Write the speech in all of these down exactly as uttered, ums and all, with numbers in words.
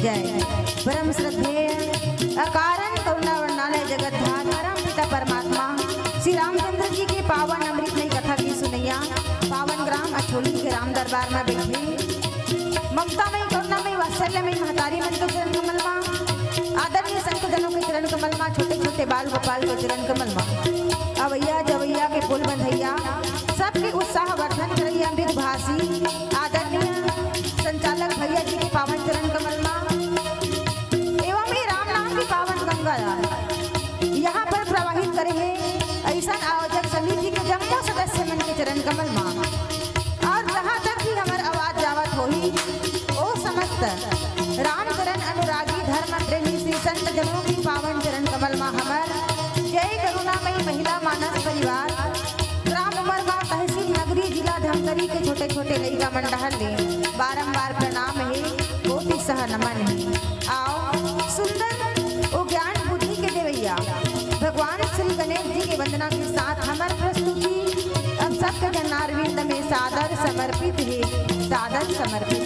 जय। परम श्रद्धेय अकारण करुणा वर्णालय जगत धार परम पिता परमात्मा श्री रामचंद्र जी के पावन अमृतमय कथा के सुनैया पावन ग्राम अछोली के राम दरबार में बैठे ममतामय करुणामय वात्सल्यमय महतारी मन के चरण कमल मा, आदरणीय संत जनों के चरण कमल मा, छोटे छोटे बाल गोपाल के चरण कमल मा, अवैया जवैया के पोल बंधैया, सबके उत्साह वर्धन करैया मृदुभाषी आदरणीय संचालक भैया जी के पावन चरण कमल मा एवं ये राम नाम की पावन गंगा ला यहाँ पर प्रवाहित करे हे ऐसन आयोजक समिति के जम्मो सदस्य मन के चरण कमल मा और जहाँ तक भी हमर आवाज जावत होही ओ समस्त रामचरण अनुरागी धर्म प्रेमी श्री संत जनों की पावन चरण कमल मा हमर जय करुणामयी महिला मानस परिवार ग्राम उमरगांव, तहसील नगरी, जिला धमतरी के छोटे-छोटे लइका मन डहर ले बारंबार प्रणाम हे, कोटि सह नमन हे। आओ, सुंदर ओ ज्ञान बुद्धि के देवैया भगवान श्री गणेश जी के वंदना के साथ हमर प्रस्तुति अब सबके जनारविंद में सादर समर्पित हे, सादर समर्पित हे।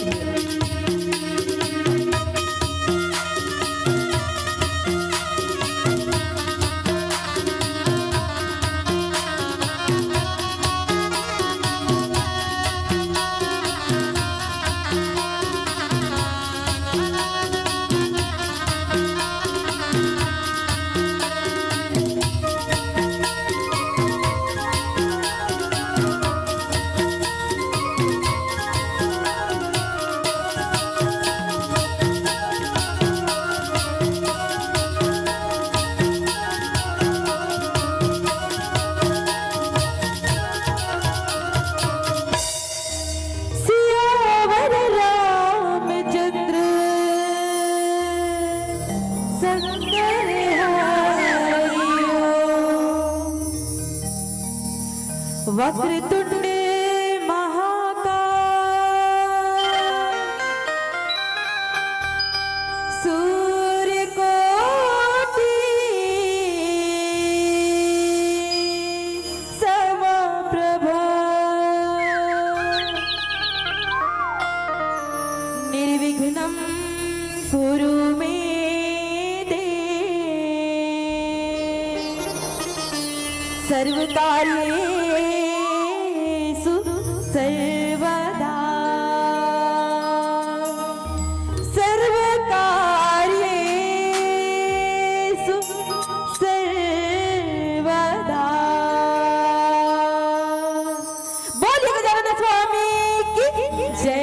सियावर रामचंद्र शंकर हरिओ। वक्रतुंड महाकाय सूर्यकोटि समप्रभा। निर्विघ्नं कुरु मे देव सर्वकार्येषु सर्वदा। सर्वकार्येषु सर्वदा। बोलिए गजानन स्वामी की जय।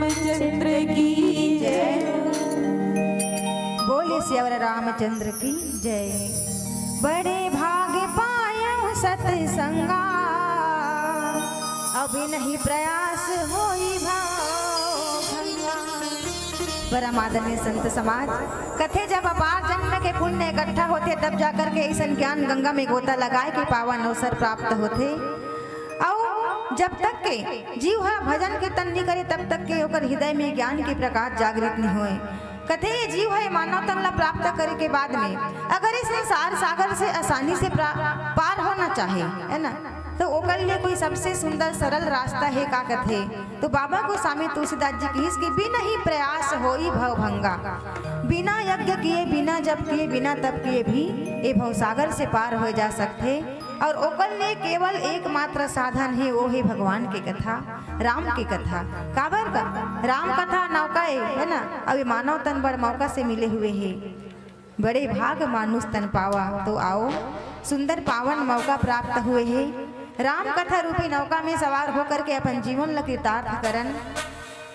चंद्र की जय। बोले सियावर रामचंद्र की जय। बड़े भाग पायो सत्संगा, अब नहीं प्रयास होई भाव भंगा। परम आदरणीय संत समाज, कथे जब अपार जन्म के पुण्य इकट्ठा होथे, तब जाकर के ऐसन ज्ञान गंगा में गोता लगाए के पावन अवसर प्राप्त होथे। अउ जब तक के जीव ह भजन कीर्तन नी करे, तब तक के ओकर हृदय में ज्ञान के प्रकाश जागृत नी होए। कथे ये जीव ह मानव तन ला प्राप्त करे के बाद में अगर इस संसार सागर से आसानी से प्रा-, पार होना चाहे, है ना, तो ओकर लिए कोई सबसे सुंदर सरल रास्ता हे का कथे? तो बाबा गोस्वामी तुलसीदास जी कहिस कि बिन ही प्रयास होई भव भंगा। बिना यज्ञ किए, बिना जप किए, बिना तप किए भी ये भवसागर से पार हो जा सकथे। और ओकर लिए केवल एकमात्र साधन हे, वो हे भगवान के कथा, राम के कथा। काबर का? राम कथा नौका ए, है ना? अब ये मानव तन बड़ मौका से मिले हुए हे। बड़े भाग मानुष तन पावा, तो आओ, सुंदर पावन मौका प्राप्त हुए हे। राम कथा रूपी नौका में सवार होकर के अपन जीवन ल कृतार्थ करन।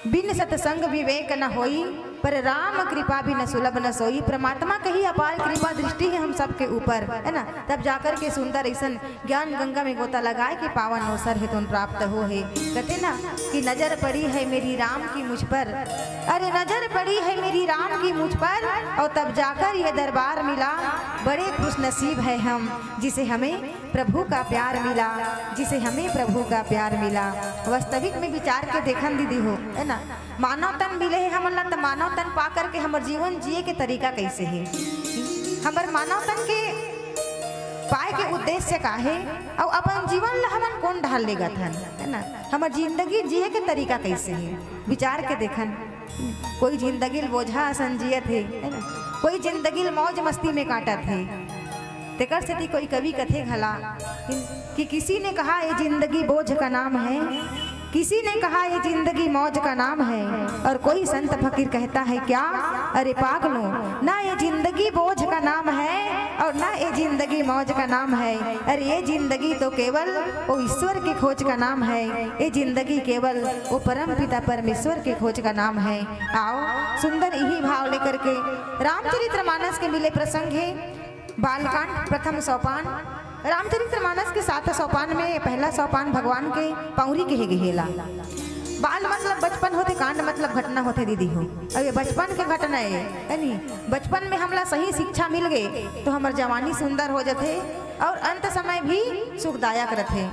बिन सत्संग विवेक न होई, पर राम कृपा बिन सुलभ न सोई। परमात्मा कही अपार कृपा दृष्टि हे हम सबके ऊपर, है ना? तब जाकर के सुंदर ऐसन ज्ञान गंगा में गोता लगाए के पावन अवसर हे तुन प्राप्त हो हे। कथे ना कि नजर पड़ी है मेरी राम की मुझ पर, अरे नजर पड़ी है मेरी राम की मुझ पर, और तब जाकर ये दरबार मिला। बड़े खुश नसीब है हम, जिसे हमें प्रभु का प्यार मिला, जिसे हमें प्रभु का प्यार मिला। वास्तविक में विचार के देखन दीदी हो, है ना? मानव तन मिले हे हमन ला, त मानव तन पा करके हमर जीवन जिए के तरीका कैसे हे? हमर मानव तन के पाए के उद्देश्य का हे? अउ अपन जीवन ला हमन कोन ढाल लेगत हन, है ना? हमर जिंदगी जिए के तरीका कैसे हे? विचार के देखन। कोई जिंदगी ल बोझा असन जियत हे, है ना? कोई जिंदगी ल मौज मस्ती में काटत हे। तेकर सेती कोई कवि कथे घला कि किसी ने कहा ये जिंदगी बोझ का नाम है, किसी ने कहा ये जिंदगी मौज का नाम है, और कोई संत फकीर कहता है क्या? अरे पागलों, ना ये जिंदगी बोझ का नाम है और ना ये जिंदगी मौज का नाम है। अरे ये जिंदगी तो केवल वो ईश्वर की खोज का नाम है, ये जिंदगी केवल वो परम पिता परमेश्वर की खोज का नाम है। आओ, सुंदर इही भाव लेकर के रामचरित्र मानस के मिले प्रसंग हे। बालकांड प्रथम सोपान। रामचरित्र मानस के सात सोपान में पहला सोपान भगवान के पौरी कहे गे हे ला। बाल मतलब बचपन होथे, कांड मतलब घटना होथे दीदी हो। अब ये बचपन के घटना हे, है नी? बचपन में हमला सही शिक्षा मिल गे तो हमर जवानी सुंदर हो जथे और अंत समय भी सुखदायक रथे।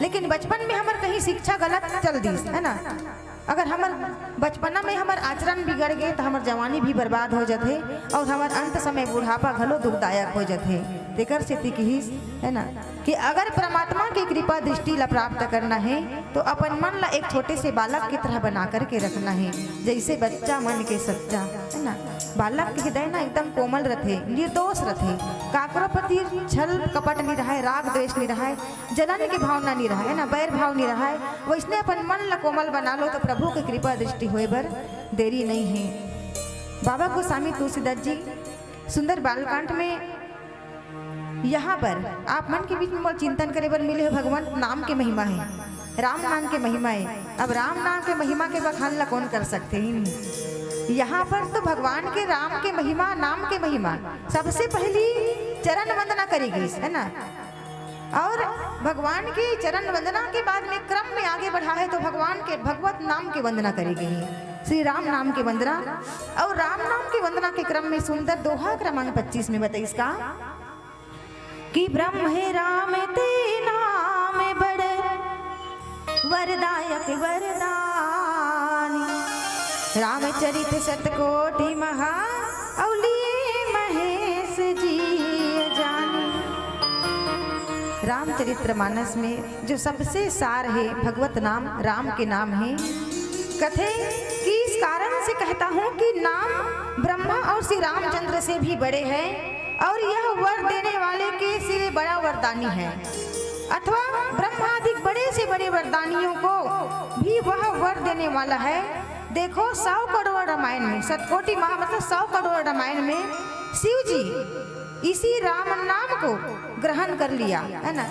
लेकिन बचपन में हमर कहीं शिक्षा गलत चल दिस, है ना? अगर हमर बचपना में हमर आचरण बिगड़ गे, त हमर जवानी भी बर्बाद हो जथे और हमर अंत समय बुढ़ापा घलो दुखदायक हो जथे। तेकर सेती किहिस, है ना, कि अगर परमात्मा के कृपा दृष्टि ला प्राप्त करना हे, तो अपन मन ला एक छोटे से बालक की तरह बना करके रखना हे, जैसे बच्चा मन के सच्चा, है ना। बालक के हृदय ना एकदम कोमल रथे, निर्दोष रथे, काकरो प्रति छल कपट नि रहय, राग द्वेष नि रहय, जलन के भावना नि रहय, है ना, बैर भाव नि रहय। वैसने अपन मन ला कोमल बना लो, तो प्रभु के कृपा दृष्टि होए बर देरी नहीं है। बाबा गोस्वामी तुलसीदास जी सुंदर बालकांड में यहाँ पर आप मन के बीच में मोर चिंतन करे बर मिले हे भगवान नाम के महिमा हे, राम नाम के महिमा हे। अब राम नाम के महिमा के बखान ला कौन कर सकथे? ही नहीं। यहाँ पर तो भगवान के राम के महिमा, नाम के महिमा, सबसे पहली चरण वंदना करी गई, है ना? और भगवान के चरण वंदना के बाद में क्रम में आगे बढ़ा है तो भगवान के भगवत नाम के वंदना करी गई, श्री राम नाम के वंदना। और राम नाम के वंदना के क्रम में सुंदर दोहा क्रमांक पच्चीस में बताइस का कि ब्रह्म हे राम ते नाम बड़ वरदायक वरदानी। रामचरित शतकोटि महा अउ लिए महेश जी जानी। रामचरित्र मानस में जो सबसे सार हे भगवत नाम, राम के नाम हे। कथे कि इस कारण से कहता हूँ कि नाम ब्रह्मा और श्री रामचंद्र से भी बड़े हैं और यह वर देने वाले के सिरे बड़ा वरदानी है, अथवा ब्रह्मादि बड़े से बड़े वरदानियों को भी वह वर देने वाला है। देखो, सौ करोड़ रामायण में, शतकोटि महा मतलब सौ करोड़ रामायण में शिव जी इसी राम नाम को ग्रहण कर लिया, है ना।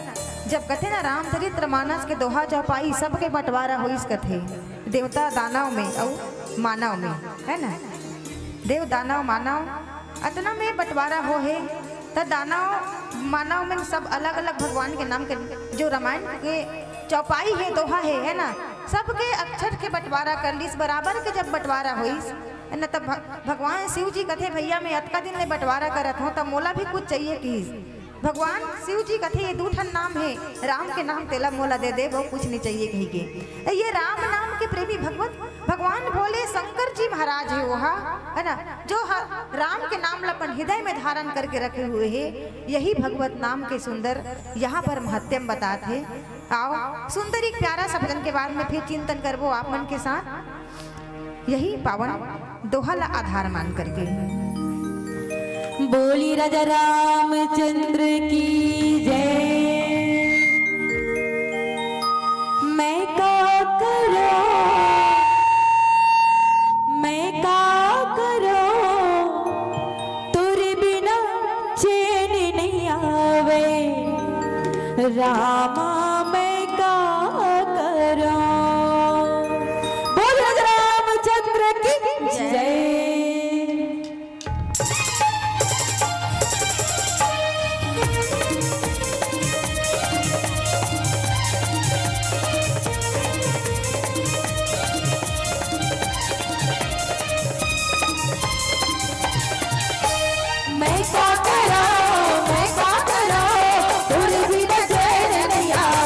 जब कथे ना रामचरित्र मानस के दोहा चौपाई सबके बंटवारा होइस कथे, देवता दानव में अउ मानव में, है ना? देव दानव मानव अतना में बंटवारा हो हे, त दानव मानव में सब अलग-अलग भगवान के नाम के, जो रामायण के चौपाई हे, दोहा हे, है ना, सबके अक्षर के बंटवारा कर लिस। बराबर के जब बंटवारा होइस, है ना, तब भ-, भगवान शिव जी कथे, "भैया, मैं अतका दिन ले बंटवारा करत हूँ, तब मोला भी कुछ चाहिए," किहिस। भगवान शिव जी कथे, "ये दू ठन नाम हे, राम के नाम तेला मोला दे दे, वो कुछ नहीं चाहिए," कही के। त ये राम नाम के प्रेमी भगवत, भगवान भोले शंकर जी महाराज हे, वो हा, है ना, जो ह-, राम के नाम ला अपन हृदय में धारण करके रखे हुए हे। यही भगवत नाम के सुंदर यहाँ पर महत्तम बतात हे। आओ, सुंदर एक प्यारा सा भजन के बाद में फिर चिंतन करबो आप मन के साथ। यही पावन दोहा ला आधार मान करके। बोली राजा रामचंद्र की जय। मैं का करूं, मैं का करूं, तोरे बिना चैन नहीं आवे। रामा मैं का करूं। बोल राजा रामचंद्र की जय। मैं का करूं, मैं का करूं, तोरे बिना चैन नहीं आवे।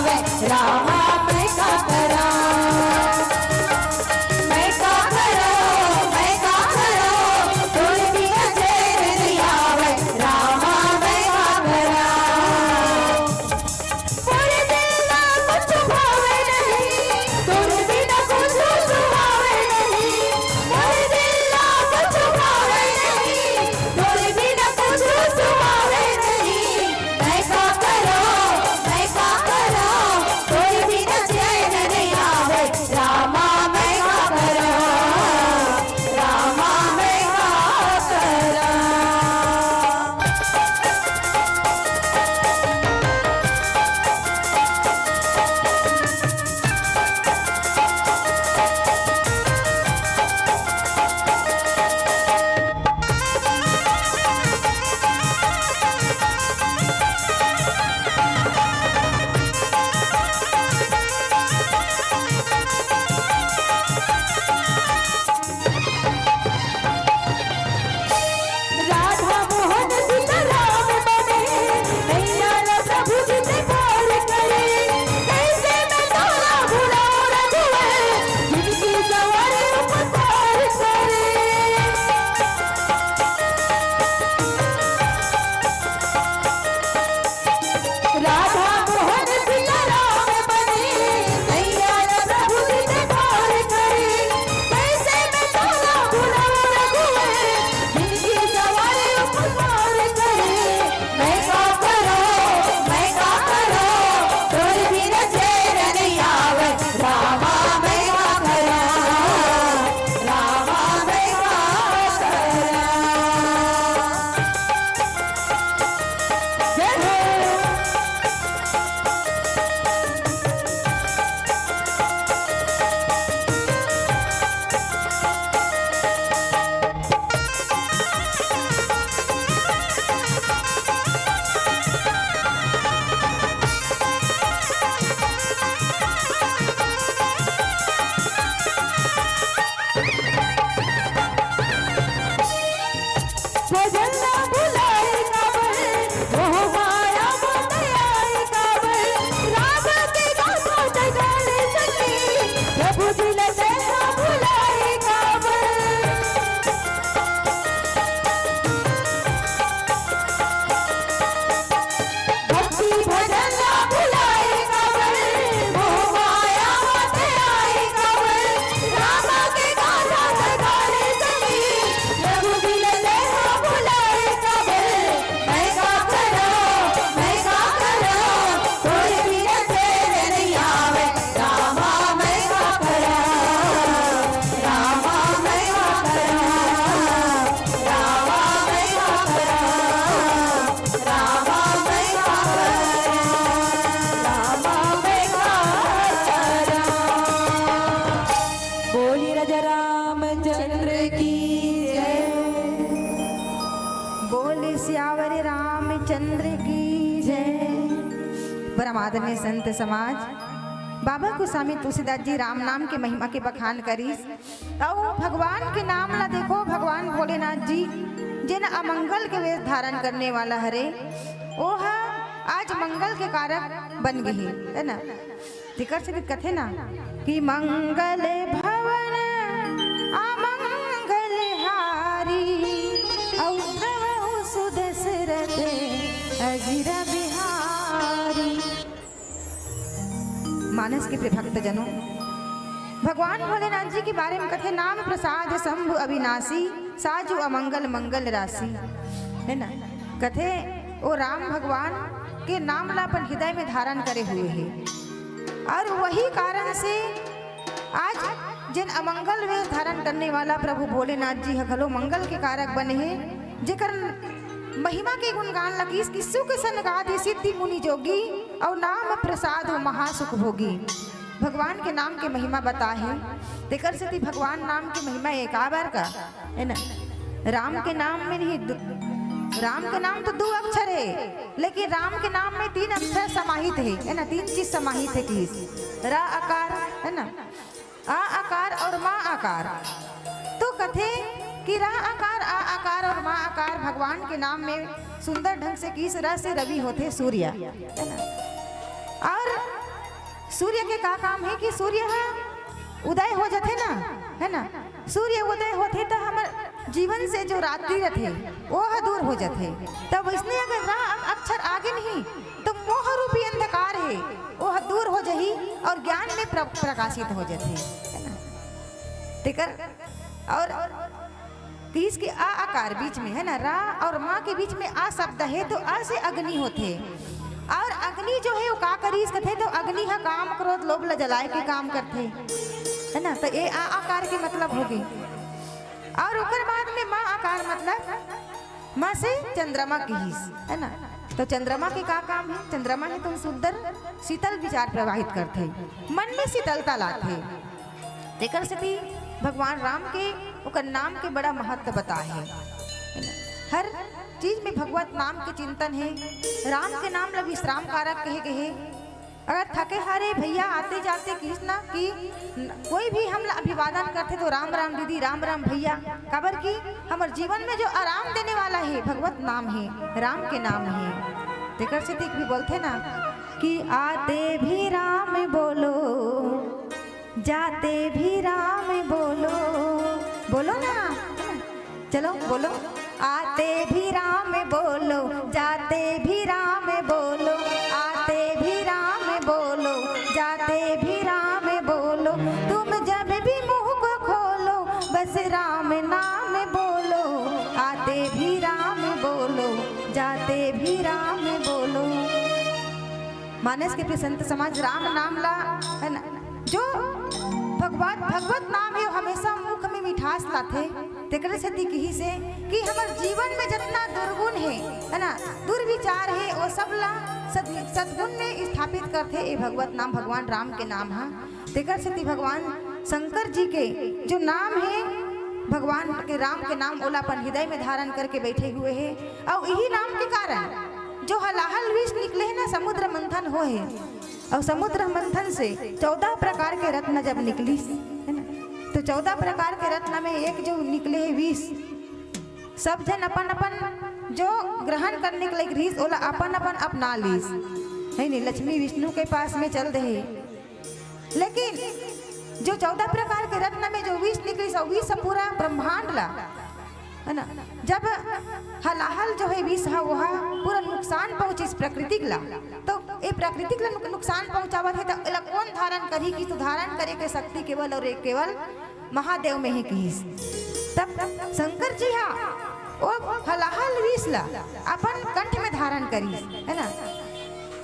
चंद्र की जय। बोल सियावर रामचंद्र की जय। परम आदरणीय संत समाज, बाबा गोस्वामी तुलसीदास जी राम नाम के महिमा के बखान करिस। अउ भगवान के नाम ला देखो, भगवान भोलेनाथ जी जेन अमंगल के वेश धारण करने वाला हरे, ओह आज मंगल के कारक बन गे हे, है ना? तेकर से कथे ना कि मंगल भवन अमंगल हारी, अउ द्रवहु सुदशरथ अजिर बिहारी। मानस के प्रिय भक्तजनों, भगवान भोलेनाथ जी के बारे में कथे, नाम प्रसाद शंभु अविनाशी, साजु अमंगल मंगल राशि, है ना? कथे ओ राम भगवान के नाम ला अपन हृदय में धारण करे हुए हे, और वही कारण से आज जेन अमंगल वेश धारण करने वाला प्रभु भोलेनाथ जी ह घलो मंगल के कारक बने हे, जेकर महिमा के गुणगान लकीस कि सुख सन गादी सिद्धि मुनि जोगी, और नाम प्रसाद हो महासुख भोगी। भगवान के नाम के महिमा बता हे, तेकर सेती भगवान नाम के महिमा एकाबार का, है ना? राम के नाम में नहीं दु-, राम के नाम तो दो अक्षर है, लेकिन राम के नाम में तीन अक्षर समाहित है, है ना? तीन चीज समाहित है कि रा अकार, है ना, आ अकार और मा अकार। तो कथे कि रा अकार, आ अकार और मा अकार भगवान के नाम में सुंदर ढंग से किस रस से रवि होथे सूर्य, है ना? और सूर्य के का काम है कि सूर्य ह उदय हो जाथे ना, है ना? सूर्य उदय होथे त हमर जीवन से जो रात्रि रथे, वो ह दूर हो जाथे। तब इसने अगर रा अक्षर आगे नहीं, तो मोह रूपी अंधकार है, वो ह दूर हो जाही और ज्ञान में प्र-, प्रकाशित हो जाथे, है ना? तेकर और तीस के आ अकार बीच में, है ना, रा और मा के बीच में आ शब्द है, तो आ से अग्नि होथे। और अग्नि जो है, वो का करीस कथे, तो अग्नि ह काम, क्रोध, लोभ ला जलाए के काम करथे, है ना। तो ये आ अकार के मतलब होगे। और ओकर बाद में मा अकार मतलब मा से चंद्रमा किहिस, है ना। तो चंद्रमा के का काम है? चंद्रमा है तो सुंदर शीतल विचार प्रवाहित करथे, मन में शीतलता लाथे। तेकर सेती भगवान राम के ओकर नाम के बड़ा महत्व बता है, है ना? हर चीज में भगवत नाम के चिंतन है। राम के नाम ला विश्राम कारक कहे गए है। अगर थके हारे भैया आते जाते किहिस ना कि न-, कोई भी हमला अभिवादन करथे तो राम राम दीदी, राम राम भैया, काबर कि हमर जीवन में जो आराम देने वाला है भगवत नाम है, राम के नाम है। तेकर सेती भी बोलथे ना कि आते भी राम बोलो, जाते भी राम बोलो, बोलो ना, है ना? चलो बोलो। आते भी राम बोलो, जाते भी राम बोलो, आते भी राम बोलो, जाते भी राम बोलो, तुम जब भी मुंह को खोलो, बस राम नाम बोलो। आते भी राम बोलो, जाते भी राम बोलो। मानस के प्रिय संत समाज, राम नाम ला, है ना, जो भगवत, भगवत नाम है, वो हमेशा मुख में मिठास लाथे। तेकरे सेती किहिस हे कि हमर जीवन में जतना दुर्गुण हे, है ना, दुर्विचार हे, वो सब ला सद-, सद्गुण में स्थापित करथे ए भगवत नाम, भगवान राम के नाम हा। तेकर सेती भगवान शंकर जी के जो नाम हे, भगवान के राम के नाम, ओला अपन हृदय में धारण करके बैठे हुए हे। अउ इही नाम के कारण जो हलाहल विष निकले हे ना, समुद्र मंथन होए हे, अउ समुद्र मंथन से चौदह प्रकार के रत्न जब निकलिस, है ना, तो चौदह प्रकार के रत्न में एक जो निकले हे विष, सब झन अपन अपन जो ग्रहण करने के लायक रहिस, ओला अपन अपन अपना लिस, है नी, लक्ष्मी विष्णु के पास में चल दे हे। लेकिन जो चौदह प्रकार के रत्न में जो विष निकलिस, अउ विष पूरा ब्रह्मांड ला, है ना, जब हलाहल जो है विष हा, वह पूरा नुकसान पहुंचिस प्रकृति ला, तो ए प्रकृति ला नुक-, नुकसान पहुंचावत हे, तो एला कौन धारण करही? कि तो धारण करे के शक्ति केवल और एक केवल महादेव में ही किहिस। तब शंकर जी हा ओ हलाहल विष ला अपन कंठ में धारण करिस, है ना।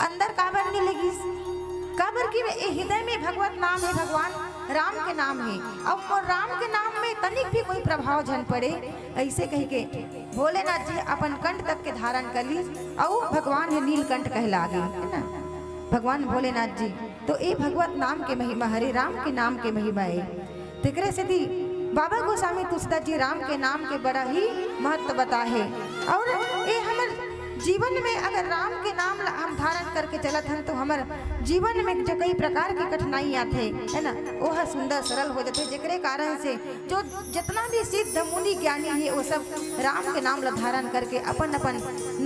अंदर काबर नहीं लगिस? काबर कि ए हृदय में भगवत नाम हे, भगवान राम के नाम हे, अउ मोर राम के नाम में तनिक भी कोई प्रभाव झन पड़े, ऐसे कह के भोलेनाथ जी अपन कंठ तक के धारण कर ली, अउ भगवान हे नीलकंठ कहला गे, है ना, भगवान भोलेनाथ जी। तो ए भगवत नाम के महिमा, हरे राम के नाम के महिमा हे। तेकरे सेती बाबा गोस्वामी तुलसीदास जी राम के नाम के बड़ा ही महत्व बताए हे। और ये हमर जीवन में अगर राम के नाम ला हम धारण करके चलत हन, तो हमर जीवन में जो कई प्रकार के कठिनाई आथे, है ना, वो ह सुंदर सरल हो जाथे, जेकरे कारण से जो जितना भी सिद्ध मुनि ज्ञानी हे, वो सब राम के नाम ला धारण करके अपन अपन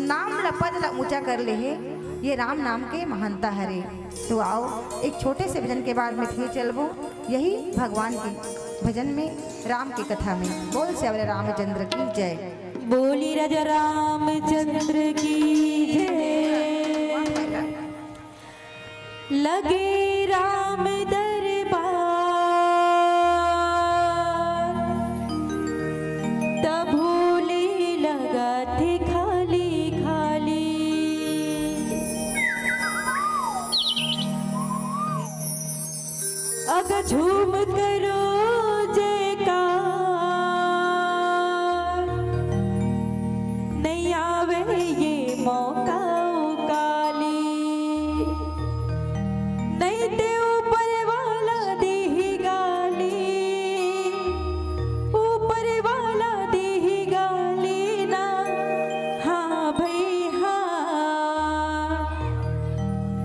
नाम ला, पद ला ऊंचा कर ले हे। ये राम नाम के महानता हरे। तो आओ, एक छोटे से भजन के बाद में फिर चलबो यही भगवान के भजन में, राम की कथा में। बोल सियावर रामचंद्र की जय। बोली राजा रामचंद्र की जय। लगे राम दरबार, तभो ले लगाथे खाली खाली। अग झूम करो जयकार, नहीं आवे ये मौका काली। नहीं ते ऊपर वाला देही गाली, ऊपर वाला देही गाली ना। हाँ भाई हाँ,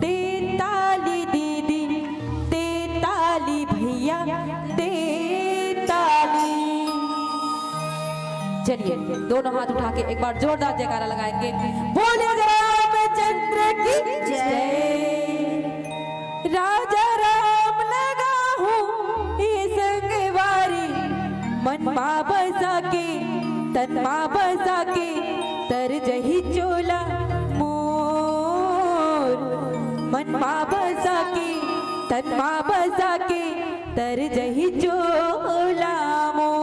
दे ताली दीदी, दे ताली भैया, दे ताली। चलिए, दोनों हाथ उठा के एक बार जोरदार जयकारा लगाएंगे। बोलिए रामचंद्र की जय। राजा राम लगा हूँ ये संगवारी, मन मा बसा के, तन मा बसा के, तर जही चोला मोर। मन मा बसा के, तन मा बसा के, तर जही चोला मोर।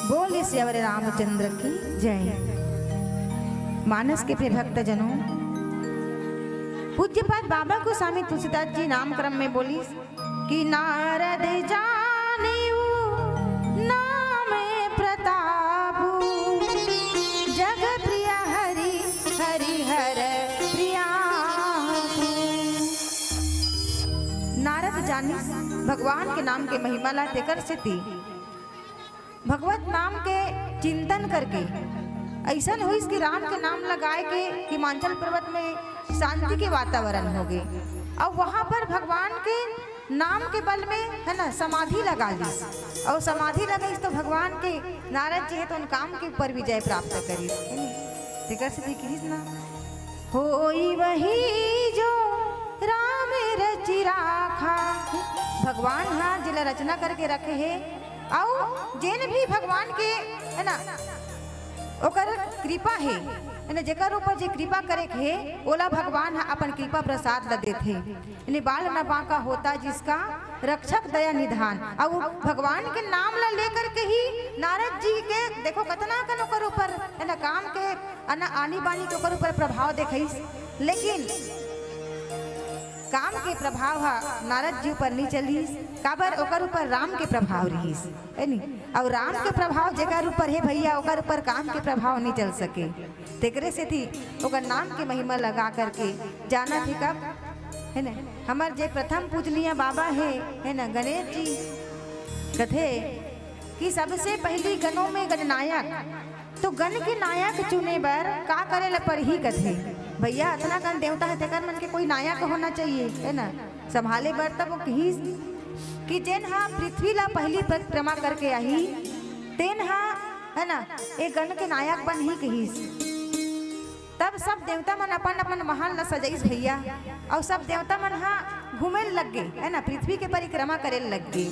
बोल सियावर रामचंद्र की जय। मानस के प्रिय भक्तजनों, पूज्यपाद बाबा गोस्वामी तुलसीदास जी नामक्रम में बोलिस कि नारद जानिउ नाम प्रतापु, जग प्रिय हरि हरिहर प्रियापु। नारद जानिस भगवान के नाम के महिमा ला, तेकर सेती भगवत नाम के चिंतन करके अइसन होइस कि राम के नाम लगाए के हिमाचल पर्वत में शांति के वातावरण हो गए। अब वहां पर भगवान के नाम के बल में, है ना, समाधि लगा लीस। और समाधि लगाइस तो भगवान के नारद जी है तो उन काम के ऊपर विजय प्राप्त करिस, है नी? तेकर से भी किहिस ना, होई वही जो राम रचि राखा। भगवान हा जेला रचना करके रखे हे, अउ जेन भी भगवान के, है ना, ओकर कृपा हे, है ना, जेकर ऊपर जे कृपा करे के हे, ओला भगवान हा अपन कृपा प्रसाद ला देथे। यानी बाल न बांका होता जिसका, रक्षक दया निधान। अउ भगवान के नाम ला लेकर के ही नारद जी के देखो कतना कन ओकर ऊपर, है ना, काम के, है ना, आनी बानी के ओकर ऊपर प्रभाव देखइस। लेकिन काम के प्रभाव हा नारद जी ऊपर नहीं चलिस, काबर ओकर ऊपर राम के प्रभाव रहिस, है नी? अउ राम के प्रभाव जेकर ऊपर हे भैया, ओकर ऊपर काम के प्रभाव नहीं चल सके। तेकरे सेती ओकर नाम के महिमा लगा करके जाना थे कब, है ना? हमर जे प्रथम पूजनीय बाबा हे, है ना, गणेश जी, कथे कि सबसे पहली गणों में गणनायक, तो गण के नायक चुने बर का करे ला पड़ही कथे। भैया, अतना कन देवता है, तेकर मन के कोई नायक होना चाहिए, है ना, संभाले बर। तब वो कहिस कि जेन हा पृथ्वी ला पहली परिक्रमा करके आही, तेन हा, है ना, ए गण के नायक बनही कहिस। तब सब देवता मन अपन अपन महल ला सजाइस भैया, अउ सब देवता मन हा घूमे लग गे, है ना, पृथ्वी के परिक्रमा करे लग गे।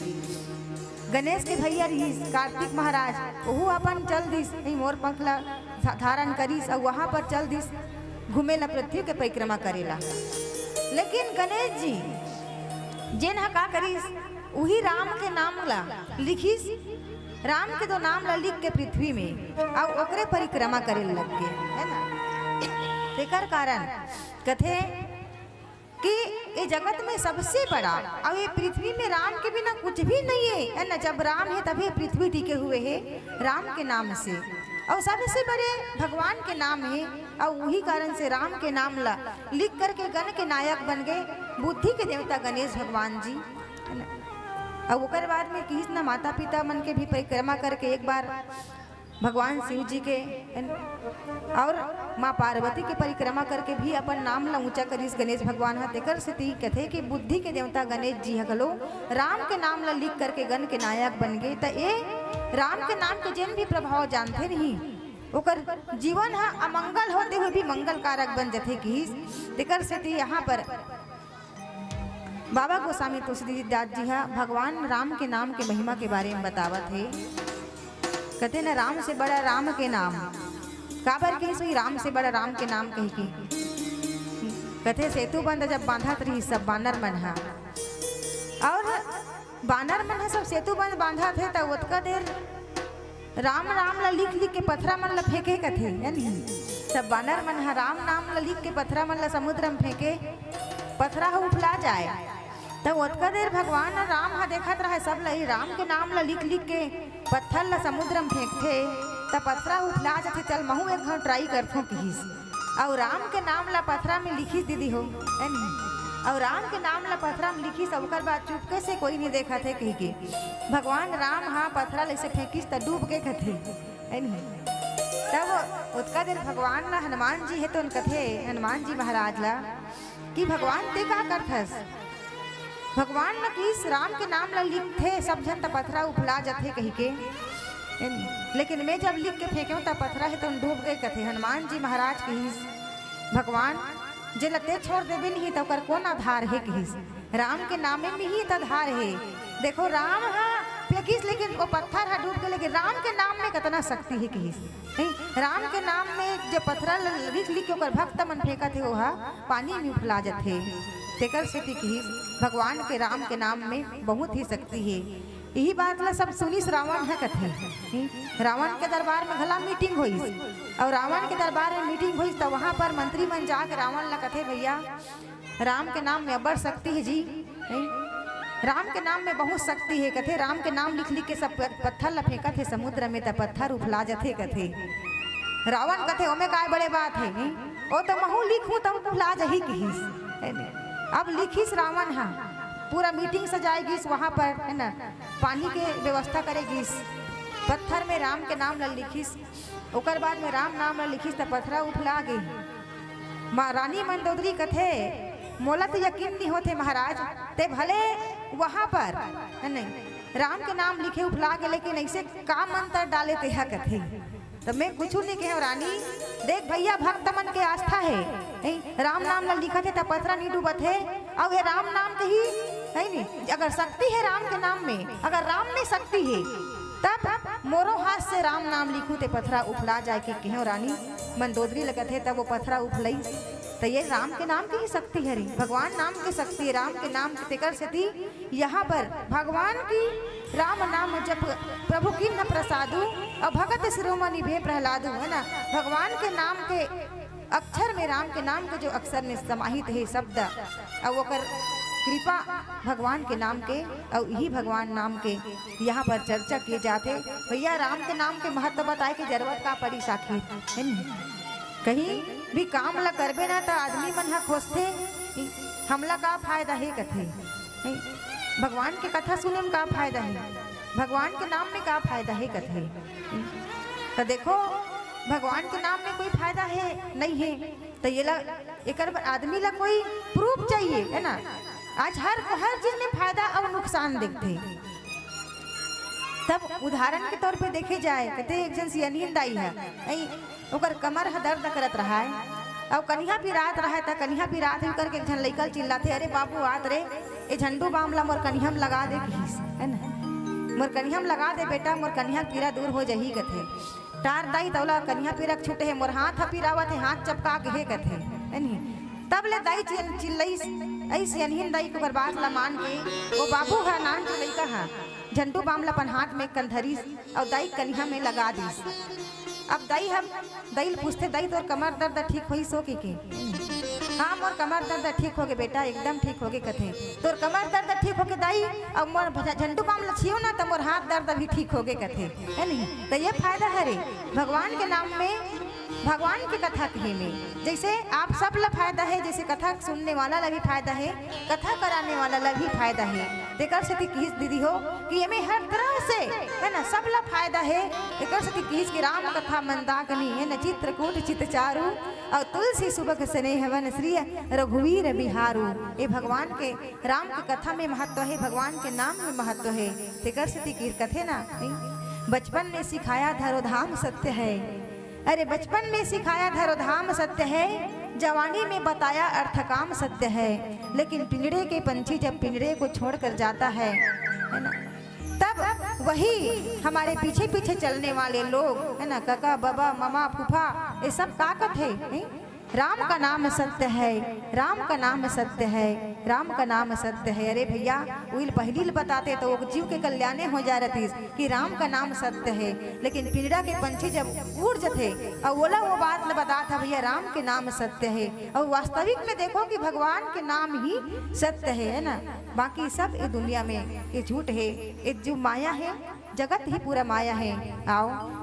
गणेश के भैया रहिस कार्तिक महाराज, ओहू अपन चल दिस, नहीं, मोर पंख ला धा-, धारण करिस अउ वहां पर चल दिस घूमे ला, पृथ्वी के परिक्रमा करे ला। लेकिन गणेश जी जेन हा का करिस, उही राम के नाम ला लिखिस, राम के दो नाम ला लिख के पृथ्वी में, अउ ओकरे परिक्रमा करे लग गे, है ना। तेकर कारण कथे कि ए जगत में सबसे बड़ा, अउ ये पृथ्वी में राम के बिना कुछ भी नहीं है, है ना। जब राम है तभी पृथ्वी टिके हुए है, राम के नाम से, अउ सबसे बड़े भगवान के नाम है, अउ उही कारण से राम के नाम ला लिख करके गण के नायक बन गए बुद्धि के देवता गणेश भगवान जी, है ना। अउ ओकर बाद में किहिस ना, माता पिता मन के भी परिक्रमा करके एक बार भगवान शिव जी के, है ना, और माँ पार्वती के परिक्रमा करके भी अपन नाम ला ऊंचा करिस गणेश भगवान हा। तेकर सेती कथे कि बुद्धि के देवता गणेश जी ह घलो राम के नाम ला लिख करके गण के नायक बन गे। त ए राम के नाम के जेन भी प्रभाव जानथे नहीं, ओकर जीवन हा अमंगल होते हुए भी मंगल कारक बन जथे किहिस। तेकर सेती यहाँ पर बाबा गोस्वामी तुलसीदास जी हा भगवान राम के नाम के महिमा के बारे में बतावत हे। कथे न, राम से बड़ा राम के नाम। काबर के सोई राम से बड़ा राम के नाम कही के? कथे सेतु बंध जब बांधत रही सब बानर मन हा, और बानर मन हा सब सेतु बंध बांधत हे, त ओतका देर राम राम ला लिख लिख के पथरा मन ला फेंके कथे, है नहीं? तब बानर मन हा राम नाम ला लिख के पथरा मन ला समुद्र में फेंके, पथरा ह उफला जाए। तब ओतका देर भगवान राम हा देखत रहे सब ला, "ई राम के नाम ला लिख लिख के पत्थर ला समुद्र में फेंकथे, त पथरा उफला जाथे, चल महू एक घाव try करथों," किहिस। अउ राम के नाम ला पथरा में लिखिस दीदी हो, है नहीं? अउ राम के नाम ला पथरा में लिखिस, ओकर बाद चुपके से कोई नहीं देखत हे कही के भगवान राम हा पथरा ले से फेंकिस त डूब के कथे, है नहीं? तब ओतका देर भगवान ला हनुमान जी हे तो उन कथे हनुमान जी महाराज ला कि भगवान ते का करथस? भगवान न किस राम के नाम ला लिखथे सब झन त पथरा उफला जथे कही के, है नहीं? लेकिन मैं जब लिख के फेंकेव त पथरा हे तो डूब गए कथे। हनुमान जी महाराज किहिस, भगवान जेला ते छोड़ देबे नहीं त ओकर कौन आधार हे किहिस। राम के नामे में ही त आधार हे। देखो राम हा फेंकिस लेकिन वो पत्थर हा डूब गए, लेकिन राम के नाम में कितना शक्ति हे किहिस। नहीं, राम के नाम में जो पथरा ल-, लिख लिख के ओकर भक्त मन फेंकत हे, ओहा पानी में उफला जथे। तेकर सेती किहिस, भगवान के राम के नाम में बहुत ही शक्ति हे। यही बात ला सब सुनिस रावण ह कथे। रावण के दरबार में घला मीटिंग होइस, और रावण के दरबार में मीटिंग होइस, त वहां पर मंत्री मन जाके रावण ला कथे, भैया, राम के नाम में अब्बड़ शक्ति हे जी। राम के नाम में बहुत शक्ति हे कथे। राम के नाम लिख लिख के सब प-, पत्थर ला फेंकत हे समुद्र में, त पत्थर उफला जथे कथे। रावण कथे, ओमे काय बड़े बात हे, ओ तो महू लिखूं त उफला जही किहिस। अब लिखिस रावण ह, पूरा मीटिंग सजाए गिस वहां पर, है ना, पानी के व्यवस्था करे गिस, पत्थर में राम के नाम ला लिखिस। ओकर बाद में राम नाम ला लिखिस त पथरा उफला गे। माँ रानी मंदोदरी कथे, मोला तो यकीन नहीं होथे महाराज, ते भले वहां पर, नहीं, राम के नाम लिखे उफला गे, लेकिन ऐसे का मंत्र डाले तेहा कथे। त मैं कुछ नहीं कहे रानी, देख भैया, भक्त मन के आस्था है, नहीं? राम नाम ला लिखत हे त पथरा नहीं डूबत हे, और ये राम नाम के ही है नहीं। अगर शक्ति है राम के नाम में, अगर राम में शक्ति है, तब मोरो हाथ से राम नाम लिखू ते पथरा उफला जाए के कहो रानी। मंदोदरी लगत हे तब वो पथरा उफलई। त ये राम के नाम के ही शक्ति हरे, भगवान नाम के शक्ति है, राम के नाम के, तेकर सेती यहाँ पर भगवान की राम नाम जप प्रभु किन्न प्रसादु और भगत शिरोमणि भे प्रहलादु, है ना। भगवान के नाम के अक्षर में, राम के नाम के जो अक्षर में समाहित है शब्द, और ओकर कृपा भगवान के नाम के, और यही भगवान नाम के यहाँ पर चर्चा किए जाते। भैया, राम के नाम के महत्व बताए के जरूरत का पड़ी आखिर, है नहीं? कहीं भी काम ला करबे ना, त आदमी मन ह खोजथे, हमला का फायदा हे कथे। भगवान के कथा सुने में का फायदा हे, भगवान के नाम में का फायदा हे कथे। त देखो, भगवान के नाम में कोई फायदा हे, नहीं हे, त येला, एकर बर आदमी ला कोई प्रूफ चाहिए, है ना। आज हर हर चीज में फायदा और नुकसान देखथे। तब उदाहरण के तौर पे देखे जाए, कहते एक झन सियनहिन दाई है, नहीं, ओकर कमर ह दर्द करत रहा है, और कनिहा पिरात रहा है, त कनिहा पिरात है करके एक झन लइका चिल्लाथे, "अरे बाबू, आत रे, ए झंडू बाम ला मोर कनिहा में लगा दे," किहिस, है ना, "मोर कनिहा में लगा दे बेटा, मोर कनिहा पीरा दूर हो जही," कथे। टार दाई तौला कनिहा पीरा के छूटे हे, "मोर हाथ ह पिरावत हे, हाथ चपका के हे," कथे, है नी? तब ले दाई चिल-, चिल्लईस, अइस सियनहिन दाई के ओकर बात ला मान के, वो बाबू ह नान जो लइका ह, झंडू बाम ला अपन हाथ में कन धरिस, अउ दाई कनिहा में लगा दिस। अब दाई हम, दाई ल पूछथे, "दाई, तोर कमर दर्द ठीक होइस हो के, के?" "हाँ, मोर कमर दर्द ठीक होगे बेटा, एकदम ठीक होगे," कथे। "तोर कमर दर्द ठीक होगे दाई, अब मोर झ-, झंडू बाम ल छियो ना, त मोर हाथ दर्द भी ठीक होगे," कथे, है नहीं? त ये फायदा हरे भगवान के नाम में, भगवान के कथा कहे में। जैसे आप सब ला फायदा है, जैसे कथा सुनने वाला ला भी फायदा है, कथा कराने वाला ला भी फायदा है। तेकर सेती किहिस दीदी हो कि एमे हर तरह से, है ना, सब ला फायदा है। तेकर सेती किहिस कि राम कथा मंदाकिनी, है ना, चित्रकूट चित चारू, और तुलसी सुबक स्नेहवन श्री रघुवीर बिहारू। ये भगवान के, राम के कथा में महत्व है, भगवान के नाम में महत्व है। तेकर सेती किहिस कथे ना, नहीं? बचपन में सिखाया धरो धाम सत्य है, अरे बचपन में सिखाया धरो धाम सत्य है, जवानी में बताया अर्थ काम सत्य है, लेकिन पिंजड़े के पंछी जब पिंजड़े को छोड़कर जाता है, है ना, तब वही हमारे पीछे पीछे चलने वाले लोग, है ना, काका, बाबा, मामा, फूफा, ये सब का कथे, हैं? राम का नाम सत्य है, राम का नाम सत्य है, राम का नाम सत्य है। अरे भैया, उइल पहिली ल बताते तो वो जीव के कल्याणे हो जा रहतीस कि राम का नाम सत्य है, लेकिन पिंजड़ा के पंछी जब उड़ जथे और ओला वो बात ल बताथे भैया, राम के नाम सत्य है। और वास्तविक में देखो कि भगवान के नाम ही सत्य है, है ना, बाकी सब ये दुनिया में ये झूठ है, ये जो माया है, जगत ही पूरा माया है। आओ,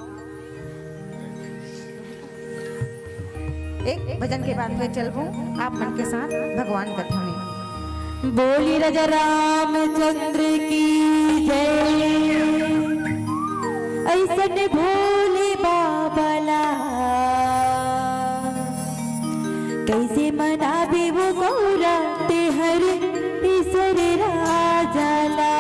एक भजन के बाद फिर चलबो आप मन के साथ भगवान कथा में। बोली राजा रामचंद्र की जय। ऐसन भोले बाबा ला कैसे मनाबे वो गौरा तेहर तीसर राजा ला।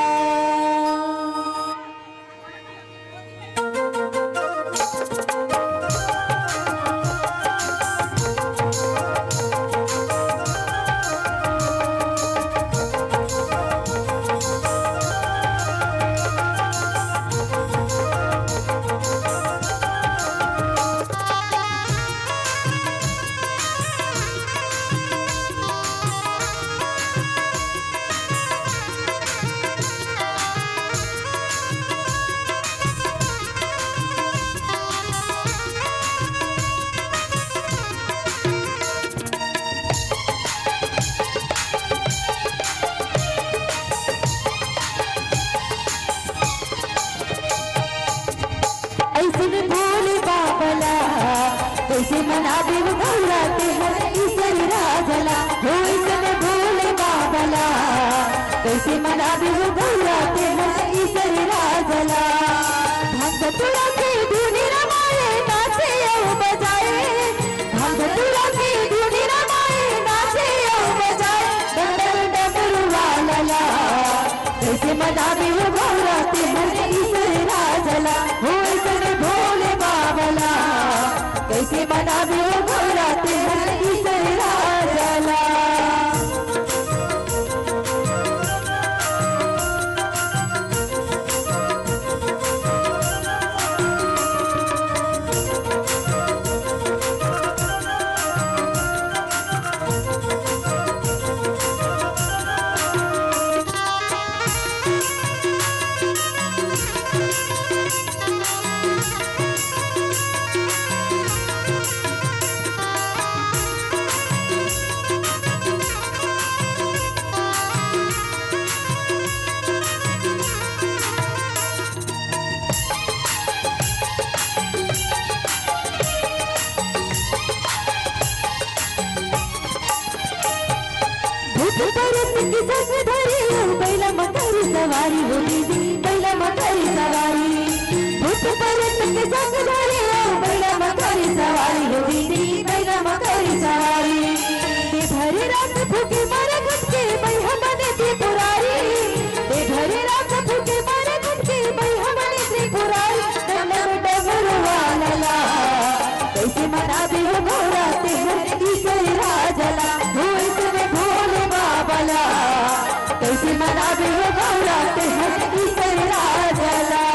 कइसे मनाबे हो गौरा तेहर ईसर राजा ला, हो ईसर भोले बाबा ला। कइसे मनाबे हो गौरा तेहर ईसर राजा ला। भांग धतूरा के धुनी रमाए, नाचे अउ बजाए। भांग धतूरा के धुनी रमाए, नाचे अउ बजाए। डम डम डमरू वाला ला। कइसे मनाबे हो गौरा तेहर ईसर राजा ला, हो ईसर भोले बाबा ला। कइसे मनाबे हो गौरा तेहर ईसर राजा ला। भूत परत के संग धरे ओ बैला म करी सवारी हो दीदी, बैला म करी सवारी। भूत परत के संग धरे ओ बैला म करी सवारी हो दीदी, बैला म करी सवारी। ते धरे रात फूके मारे घटके बैहा बने त्रिपुरारी। ते धरे रात फूके मारे घटके बैहा बने त्रिपुरारी। डमरू डमरू वाला ला। कइसे मनाबे हो गौरा तेहर ईसर राजा ला, हो ईसर भोले बाबा ला। कइसे मनाबे हो गौरा तेहर ईसर राजा ला।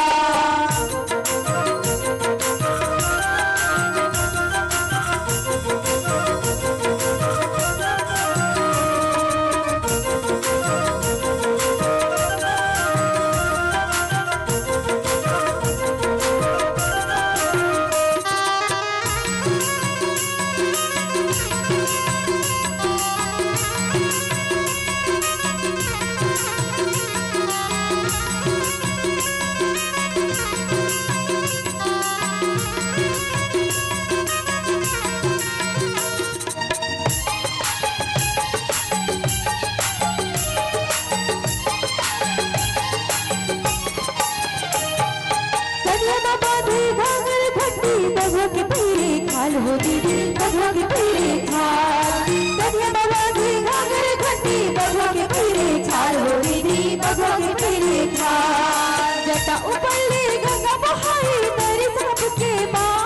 कनिया बाबा दी घाघर घंटी, बघवा के पहिरे खाल हो दीदी, बघवा के पहिरे खाल। कनिया बाबा दी घाघर घंटी, बघवा के पहिरे खाल हो दीदी, बघवा के पहिरे खाल। जटा ऊपर ले गंगा बहाई, तरी सबके माँ।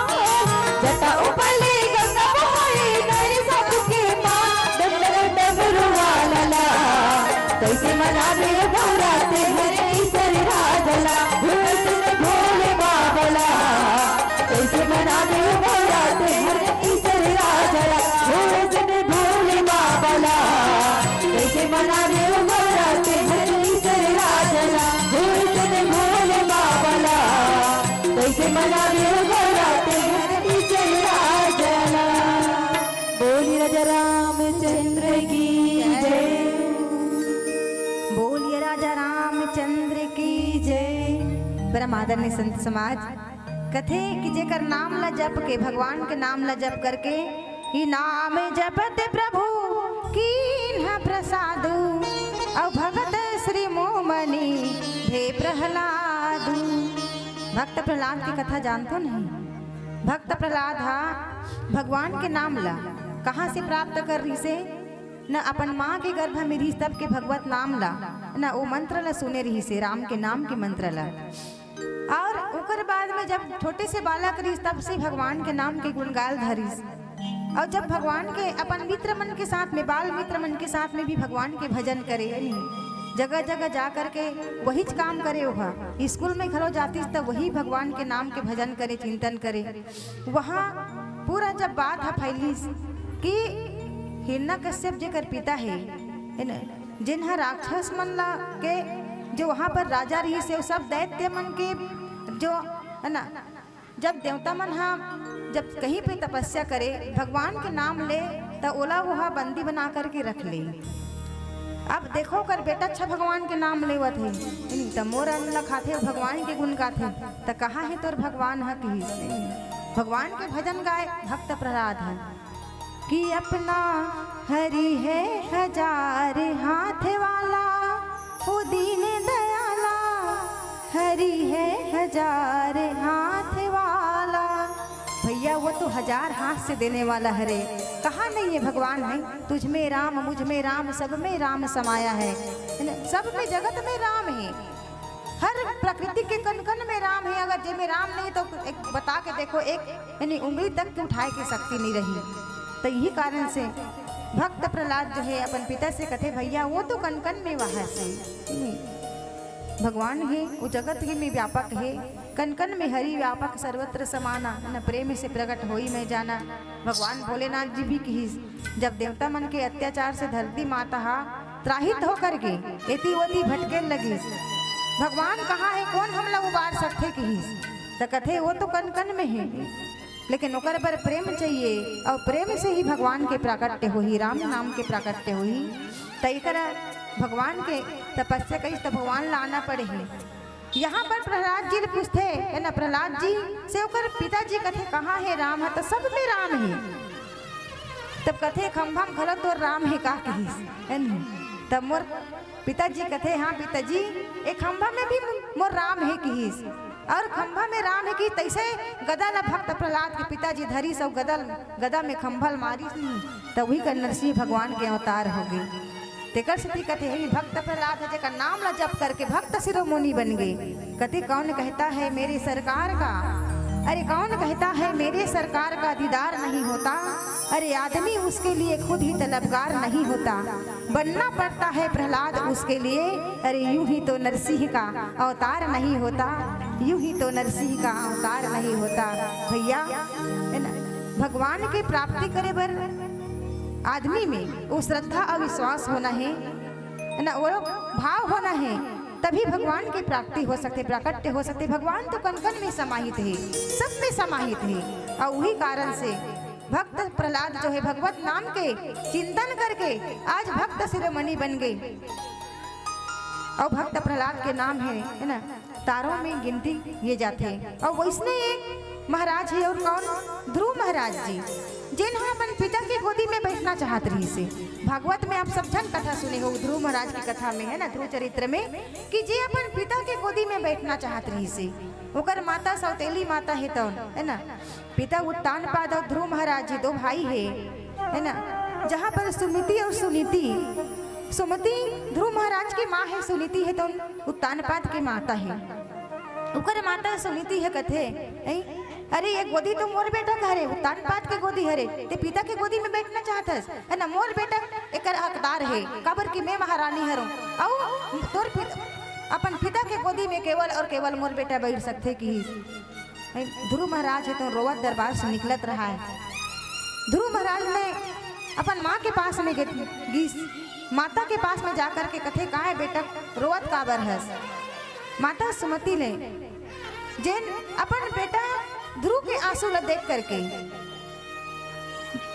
जटा ऊपर ले गंगा बहाई, तरी सबके माँ। डमरू डमरू वाला ला। कइसे मनाबे गौरा तेहर ईसर राजा ला, हो ईसर भोले बाबा ला। कइसे मनाबे गौरा तेहर ईसर राजा ला, हो ईसर भोले बाबा ला। कइसे मनाबे गौरा तेहर ईसर राजा ला, हो ईसर भोले बाबा ला। कइसे मनाबे गौरा तेहर ईसर राजा ला। बोलिए राजा रामचंद्र की जय। बोलिए राजा रामचंद्र की जय। परम आदरणीय संत समाज, कथे कि जेकर नाम ला जप के, भगवान के नाम ला जप करके, "ई नाम जपत प्रभु कीन्ह प्रसादु, अउ भगत श्री मोमनी भे प्रहलादु।" भक्त प्रहलाद की कथा जानथो नहीं? भक्त प्रहलाद हा भगवान के नाम ला कहाँ से प्राप्त कर रहिसे? न अपन माँ के गर्भ में रहिस तब के भगवत नाम ला, न ओ मंत्र ला सुने रहिसे, राम के नाम के मंत्र ला। और ओकर बाद में जब छोटे से बालक रहिस तब से भगवान के नाम के गुणगाल धरिस। और जब भगवान के अपन मित्र मन के साथ में, बाल मित्र मन के साथ में भी भगवान के भजन करे, यानी जगह जगह जा करके वहीच काम करे। ओहा स्कूल में घलो जातिस त वही भगवान के नाम के भजन करे, चिंतन करे। वहाँ पूरा जब बात ह फैलिस कि हिरण्यकश्यप जेकर पिता हे, हे न, जेन ह राक्षस मन ला के जो वहाँ पर राजा रहिस हे, सब दैत्य मन के जो, है ना, जब देवता मन ह जब कहीं पे तपस्या करे, भगवान के नाम ले, त ओला वहाँ बंदी बना करके रख ले। अब देखो, ओकर बेटा अच्छा भगवान के नाम लेवत हे, नहीं त मोर अन्न ला खाथे, भगवान के गुण गाथे, त कहाँ हे तोर भगवान ह, कहिस। भगवान के भजन गाए भक्त प्रहलाद ह कि अपना हरि है हजार हाथ वाला, ओ दीन दयाला, हरि है हजार हाथ वाला। भैया, वो तो हजार हाथ से देने वाला हरे, कहाँ नहीं है भगवान? है तुझ में राम, मुझ में राम, सब में राम समाया है, है ना? सब में, जगत में राम है। हर प्रकृति के कण कण में राम है। अगर जे में राम नहीं तो एक बता के देखो, एक यानी उंगली तक के उठाए के शक्ति नहीं रही। तो यही कारण से भक्त प्रहलाद जो है अपन पिता से कथे, भैया, वो तो कण कण में वहास हे। भगवान हे, वो जगत ही में व्यापक हे, कण कण में हरि व्यापक सर्वत्र समाना, न प्रेम से प्रकट होई मैं जाना। भगवान भोलेनाथ जी भी किहिस, जब देवता मन के अत्याचार से धरती माता हा त्राहित होकर के एती ओती भटके लगिस, भगवान कहाँ हे, कौन हमला उबार सकथे किहिस, त कथे वो तो कण कण में हे। लेकिन ओकर बर प्रेम चाहिए, और प्रेम से ही भगवान के प्राकट्य होही, राम नाम के प्राकट्य होही। त एकरा भगवान के तपस्या कइस, त भगवान ला आना पड़े हे। यहाँ पर प्रहलाद जी ले पूछथे, है ना, प्रहलाद जी से ओकर पिताजी कथे, "कहाँ हे राम ह?" त सब में राम हे। तब कथे, "खंभा म घलो तोर राम हे का?" किहिस, है न? तब मोर पिताजी कथे, "हाँ पिताजी, ए खंभा में भी मोर राम हे," किहिस। और खंभा में राम हे कि तैसे गदा ला भक्त प्रहलाद के पिताजी धरिस अउ गदा, गदा में खंभा ल मारिस नहीं, तब वही कर नरसिंह भगवान के अवतार हो गए। तेकर सेती कथे, "हे भक्त प्रहलाद हे, जेकर नाम ला जप करके भक्त शिरोमणि बन गए।" कथे, "कौन कहता है मेरे सरकार का, अरे कौन कहता है मेरे सरकार का दीदार नहीं होता, अरे आदमी उसके लिए खुद ही तलबगार नहीं होता, बनना पड़ता है प्रहलाद उसके लिए, अरे यूं ही तो नरसिंह का अवतार नहीं होता, यूं ही तो नरसिंह का अवतार नहीं होता।" भैया, है ना, भगवान के प्राप्ति करे बर आदमी में वो श्रद्धा और विश्वास होना है, है ना, वो भाव होना है, तभी भगवान की प्राप्ति हो सकते, प्राकट्य हो सकते। भगवान तो कण कण में समाहित है, सब में समाहित है, और वही कारण से भक्त प्रहलाद जो है भगवत नाम के चिंतन करके आज भक्त शिरोमणि बन गए। और भक्त प्रहलाद के नाम है, है ना, तारों में गिनती ये जाथे। और वैसने ये महाराज हे और कौन? ध्रुव महाराज जी, जेन ह अपन पिता के गोदी में बैठना चाहत रहिस हे। भागवत में आप सब झन कथा सुने हो, ध्रुव महाराज की कथा में, है ना, ध्रुव चरित्र में, कि जे अपन पिता के गोदी में बैठना चाहत रहिस हे, ओकर माता सौतेली माता हे तौन, है ना, पिता उत्तानपाद और ध्रुव महाराज जी दो भाई हे, है ना, जहाँ पर सुमिति और सुनीति, सुमति ध्रुव महाराज की माँ हे, सुनीति हे तौन उत्तानपाद की माता हे। ओकर माता सुनीति हे कथे, "ऐ, अरे ये गोदी तो मोर बेटा के हरे, उत्तानपाद के गोदी हरे, ते पिता के गोदी में बैठना चाहत हस, है ना, मोर बेटा एकर हकदार हे, काबर कि मैं महारानी हरौं, अउ तोर पिता, अपन पिता के गोदी में केवल और केवल मोर बेटा बैठ सकथे," किहिस। ध्रुव महाराज हे तो रोवत दरबार से निकलत रहा है। ध्रुव महाराज ने अपन माँ के पास में गे-, गीस, माता के पास में जाकर के कथे, "काहे बेटा रोवत काबर हस?" माता सुमति ने जेन अपन बेटा ध्रुव के आंसू ला देख करके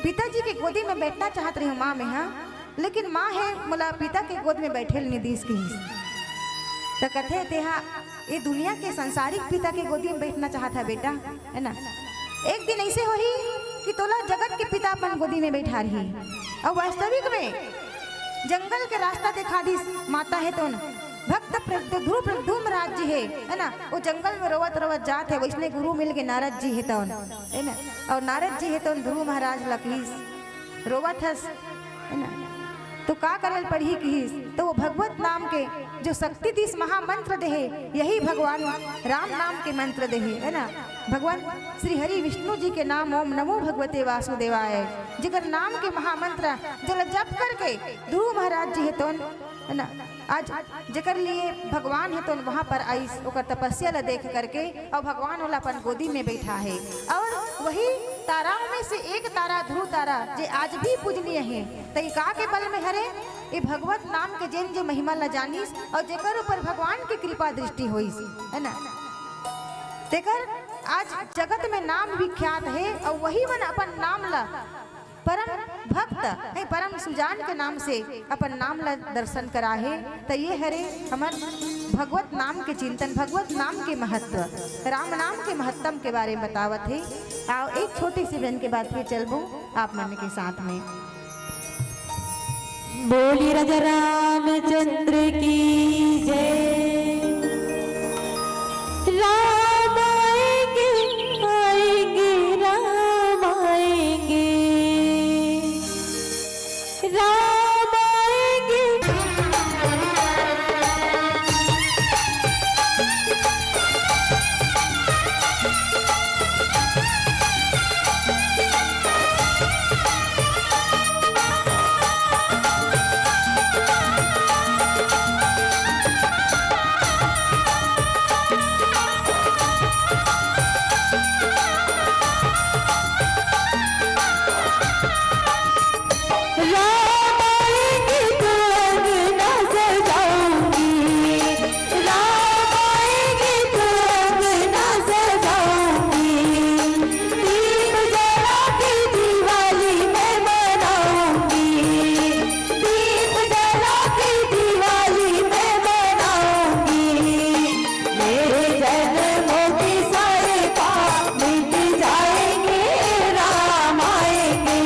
पिताजी के गोदी में बैठना चाहत रही हूँ माँ मैं, हाँ, लेकिन माँ हे मोला पिता के गोद में बैठे ल नइ दिस किहिस। त कथे, "तेहा ए दुनिया के संसारिक पिता के गोदी में बैठना चाहत है बेटा, है ना? एक दिन ऐसे होही कि तोला जगत के पिता अपन गोदी में बैठारही।" और वास्तविक में जंगल के रास्ता दिखा दिस माता हे तोन। भक्त प्रद्यु-, ध्रुव प्रद्युम्न राज जी हे, है ना? वो जंगल में रोवत रोवत जात हे, वैसने गुरु मिल के नारद जी हे तोन, है ना? और नारद जी हे तोन ध्रुव महाराज ला किहिस, "रोवत हस, है ना? तो का करल पड़ही?" किहिस। तो वो भगवत नाम के जो शक्ति दिस, महामंत्र देहे, यही भगवान राम नाम के मंत्र देहे, है ना? भगवान श्री हरि विष्णु जी के नाम ओम नमो भगवते वासुदेवाय, जेकर नाम के महामंत्र जेला जप करके ध्रुव महाराज जी हे तोन, है ना, आज जेकर लिए भगवान हे तोन वहां पर आइस, ओकर तपस्या ला देख करके, और भगवान ओला अपन गोदी में बैठा हे। और वही ताराओं में से एक तारा, ध्रुव तारा, जे आज भी पूजनीय हे, त ई का के बल में हरे? ये भगवत नाम के जेन जो महिमा ला जानिस और जेकर ऊपर भगवान की कृपा दृष्टि होइस, है ना, तेकर आज जगत में नाम विख्यात हे। और वही मन अपन नाम ला परम भक्त हे, परम सुजान के नाम से अपन नाम ला दर्शन करा हे। त ये हरे हमर भगवत नाम के चिंतन, भगवत नाम के महत्व, राम नाम के महत्तम के बारे में बतावत हे। आओ, एक छोटी सी भजन के बाद फिर चलबो आप मन के साथ में। बोली राजा रामचंद्र की जय। राम आएंगे, आएंगे, राम आएंगे, राम आएंगे। राम आएंगे तो अंगना सजाऊंगी, राम आएंगे तो अंगना सजाऊंगी, दीप जला के दिवाली मैं मनाऊंगी, दीप जला के दिवाली मैं मनाऊंगी। मेरे जन्मों के सारे पाप मिट जाएंगे, राम आएंगे।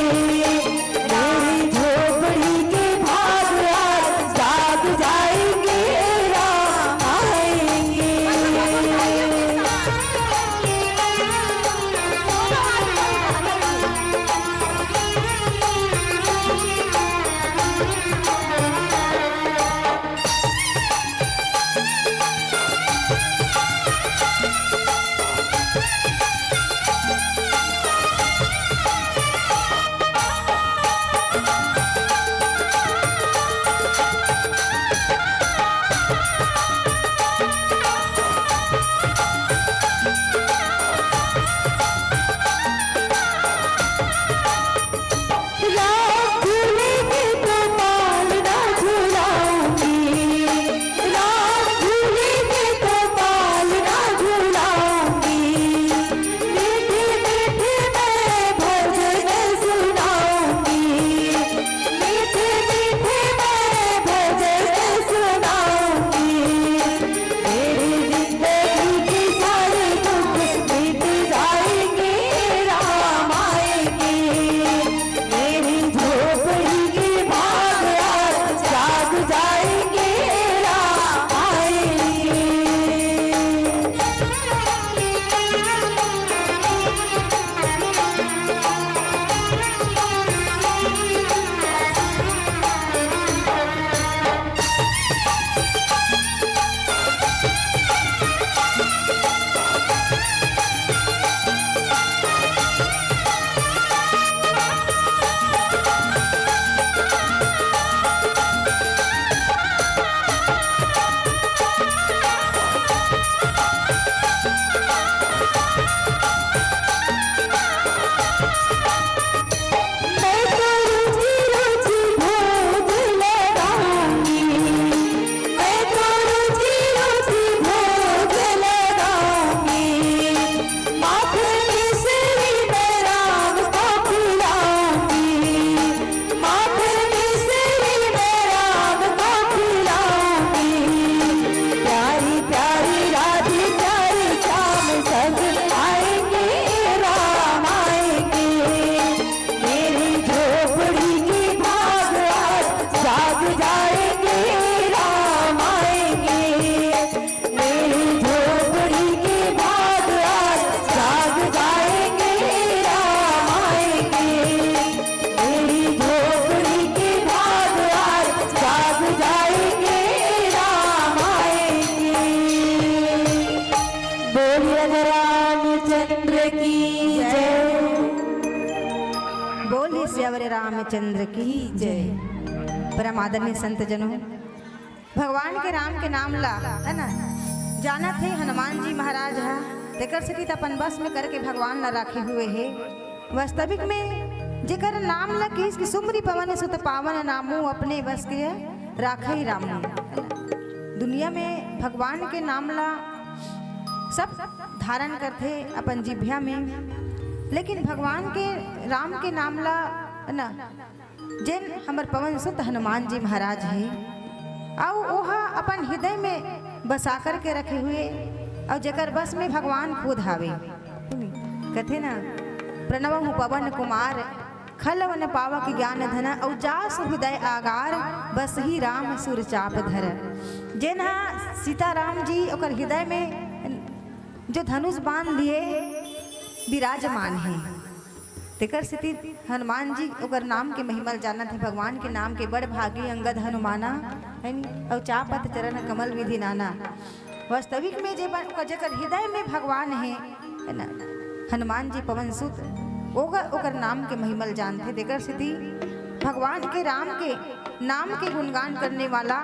मेरी झोपड़ी के भाग आज जाग जाएंगे, राम आएंगे। राम झूलेंगे तो पालना झुलाऊंगी, राम झूलेंगे तो पालना झुलाऊंगी। मीठे मीठे मैं भजन सुनाऊंगी, मीठे मीठे मैं भजन सुनाऊंगी। मेरी जिंदगी के सारे दुख मिट जाएंगे, राम आएंगे। मेरी झोपड़ी के भाग आज जाग जाएंगे, राम आएंगे। मैं तो रोजी रोजी भोग लगाऊंगी, मैं तो रोजी रोजी भोग लगाऊंगी। माथे मिश्री मैं राम को खिलाऊंगी, माथे मिश्री मैं राम को खिलाऊंगी। प्यारी प्यारी राधे प्यारे श्याम संग आएंगे, राम आएंगे। मेरी झोपड़ी के भाग आज जाग जाएंगे, राम आएंगे। मेरी झोपड़ी के भाग आज जाग जाएंगे, राम आएंगे। मेरी झोपड़ी के भाग आज जाग जाएंगे, राम आएंगे। बोलिए रामचंद्र की जय। बोलिए सियावर रामचंद्र की जय। परम आदरणीय संत जनों, भगवान के राम के नाम ला, है ना, जानत हे हनुमान जी महाराज हा, तेकर सेती त अपन बस में करके भगवान ला राखे हुए हे। वास्तविक में जेकर नाम ला किहिस कि सुमरि पवन सुत पावन, नामो अपने बस के राखे राम। दुनिया में भगवान के नाम ला सब धारण करथे अपन जिभ्या में, लेकिन भगवान के राम के नाम ला, है ना, जेन हमर पवन सुत हनुमान जी महाराज हे, अउ ओहा अपन हृदय में बसा करके रखे हुए, अउ जेकर बस में भगवान खुद हावे। कथे ना, प्रणवहु पवन कुमार, खलव न पावक ज्ञान धन, अउ जासु हृदय आगार, बसहि राम सुर चाप धर। जेन ह सीताराम जी ओकर हृदय में जो धनुष बाण लिए विराजमान हे, तेकर सेती हनुमान जी ओकर नाम के महिमा ल जानत हे, भगवान के नाम के बड़ भागी अंगद हनुमाना, है नी? अउ चापत चरण कमल विधि नाना। वास्तविक में जे बन-, ओकर, जेकर हृदय में भगवान हे, है ना? हनुमान जी पवन सुत, ओकर, ओकर नाम के महिमा ल जानथे, तेकर सेती भगवान के, राम के नाम के गुणगान करने वाला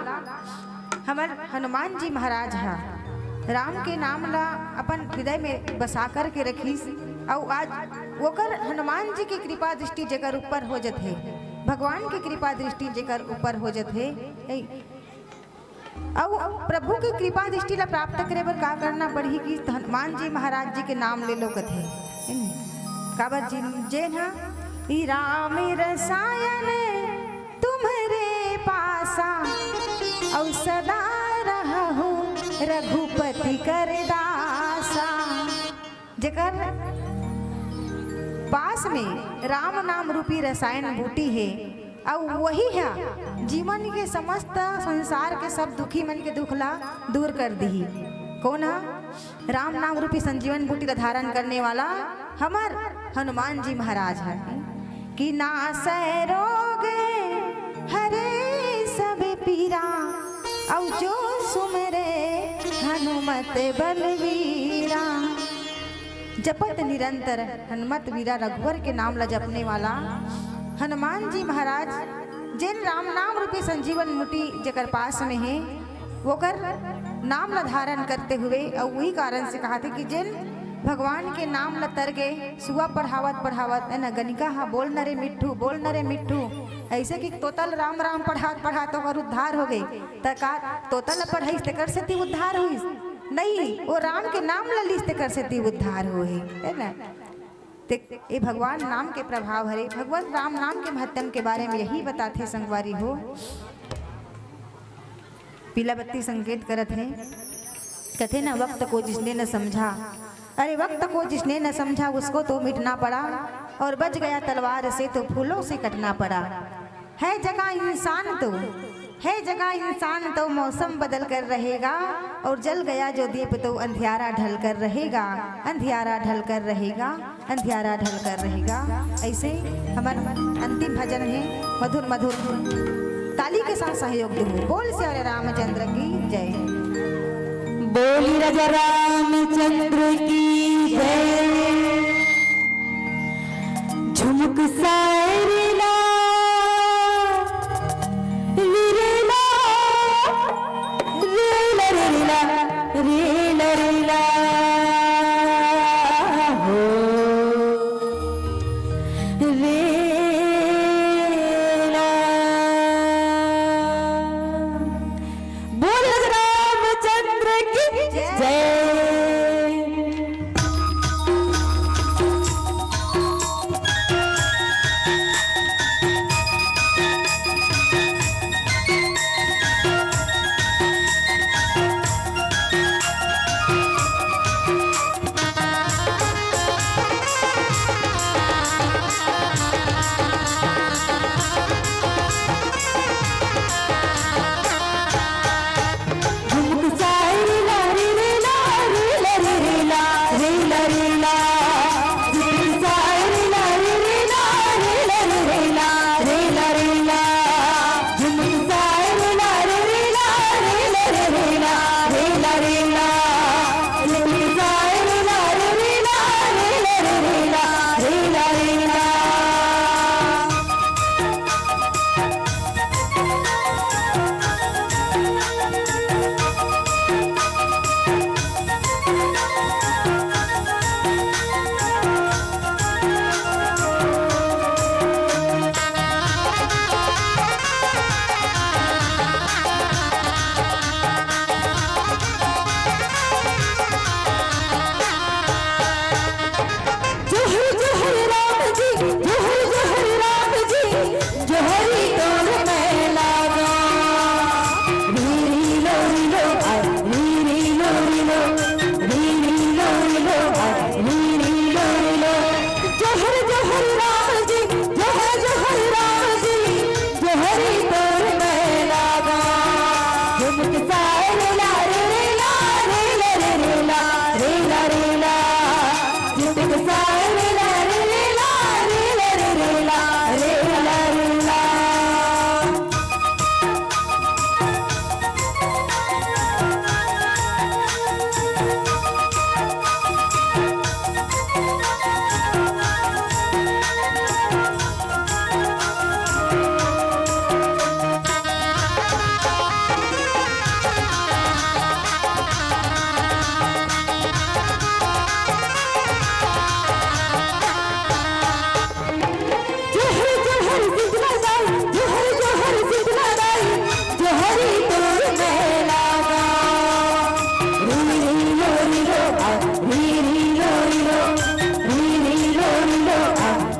हमर हनुमान जी महाराज ह राम के नाम ला अपन हृदय में बसा कर के रखिस, अउ आज ओकर, हनुमान जी की कृपा दृष्टि जेकर ऊपर हो जथे, भगवान की कृपा दृष्टि जेकर ऊपर हो जथे, अउ प्रभु के कृपा दृष्टि ला प्राप्त करे बर का करना पड़ही कि हनुमान जी महाराज जी के नाम ले लो कथे। काबर जी, जेन ह, "ई राम रसायन तुम्हरे पासा, अउ सदा रहहु रघुपति कर दासा।" जेकर पास में राम नाम रूपी रसायन बूटी हे, अउ वही ह जीवन के समस्त संसार के सब दुखी मन के दुख ला दूर कर दिही। कोन ह? राम नाम रूपी संजीवन बूटी ला धारण करने वाला हमर हनुमान जी महाराज ह। कि नासै रोग हरे सब पीरा, अउ जो सुमरे हनुमत बलवीरा। जपत निरंतर हनुमत वीरा, रघुवर के नाम ला जपने वाला हनुमान जी महाराज, जेन राम नाम रूपी संजीवन बूटी जेकर पास में हे, ओकर नाम ला धारण करते हुए, अउ वही कारण से कहाथे कि जेन भगवान के नाम ला तर के सुआ पढ़ावत पढ़ावत, है ना, गनिका हा, "बोल न रे मिट्ठू, बोल न रे मिट्ठू", ऐसे कि तोता ल राम राम पढ़ात पढ़ात ओकर उद्धार हो गई, त का तोता ल पढ़ाइस तेकर सेती उद्धार हुईस? नहीं, वो राम के नाम ल लिस तेकर सेती उद्धार होए, है ना? ते ये भगवान नाम के प्रभाव हरे। भगवान राम नाम के महत्तम के बारे में यही बताथे संगवारी हो। पीला बत्ती संकेत करत हे, कथे ना, "वक्त को जिसने न समझा, अरे वक्त को जिसने न समझा, उसको तो मिटना पड़ा, और बच गया तलवार से तो फूलों से कटना पड़ा।" है जगह इंसान तो, है जगह इंसान तो मौसम बदल कर रहेगा, और जल गया जो दीप तो अंधियारा ढल कर रहेगा, अंधियारा ढल कर रहेगा, अंधियारा ढल कर रहेगा। ऐसे हमर अंतिम भजन हे, मधुर मधुर ताली के साथ सहयोग दो। बोल सियावर रामचंद्र की जय। बोली राजा रामचंद्र की जय। झुमुक सायरेला, रिरेला, रेला, रेला, रेला, रेला, हो, रेला। बोल रामचंद्र की जय।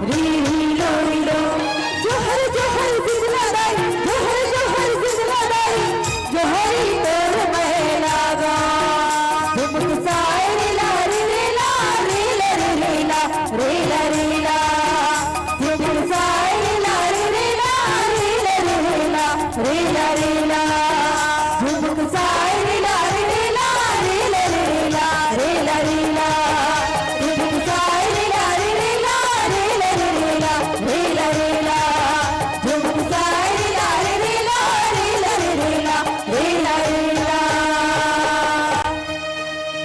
री री लो री लो, जोहर जोहर जिंदला दाई, जोहर जोहर जिंदला दाई, जोहरी तोर मैं लागा। झुमक साए रे ला रे रे ला, रे ला रे रे ला, रे ला रे ला। झुमक साए रे ला रे रे ला, रे ला रे रे ला, रे ला रे ला। झुमक साए रे ला रे रे ला, रे ला रे ला, रे ला रे ला। झुमक साए रे ला रे रे ला, रे ला रे ला, रे ला रे ला। झुमक साए रे ला रे रे ला, रे ला रे ला, रे ला रे ला।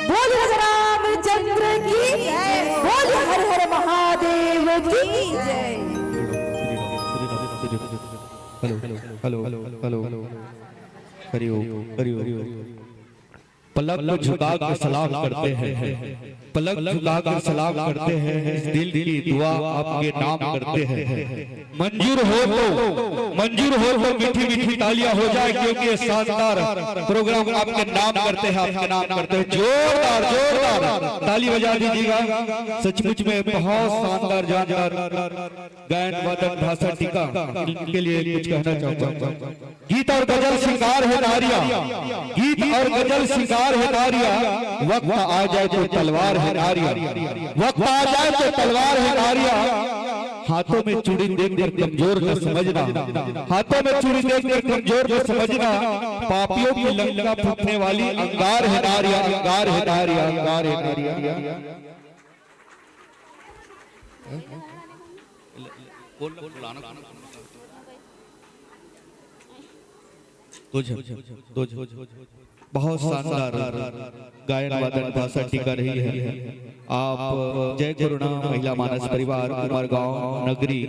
बोल रामचंद्र की जय, बोल हर हर महादेव की जय। Hello, hello, hello, hello. Hari Om, Hari Om. पलक झुका के सलाम करते हैं, पलक झुका के सलाम करते हैं। इस दिल की दुआ आपके नाम करते हैं। मंजूर हो तो, मंजूर हो तो मीठी मीठी तालियां हो जाए, क्योंकि ये शानदार प्रोग्राम आपके नाम करते हैं, आपके नाम करते हैं। जोरदार, जोरदार ताली बजा दीजिएगा। सचमुच में बहुत शानदार, जानदार गायन, वादन, भाषा, टीका, इनके लिए कुछ कहना चाहूंगा। गीत और गजल श्रृंगार है नारिया, गीत और गजल श्रृंगार है नारिया। वक्त आ जाए तो तलवार है नारिया, वक्त आ जाए तो तलवार है नारिया। हाथों में चूड़ी देखकर कमजोर न समझना, हाथों में चूड़ी देखकर कमजोर न समझना। पापियों की लंका फूटने वाली अंगार है नारिया, अंगार है नारिया, अंगार है नारिया। तुझ, तुझ, बहुत शानदार गायन वादन भाषा टीका रही है। आप जय करुणा महिला मानस परिवार उमरगांव नगरी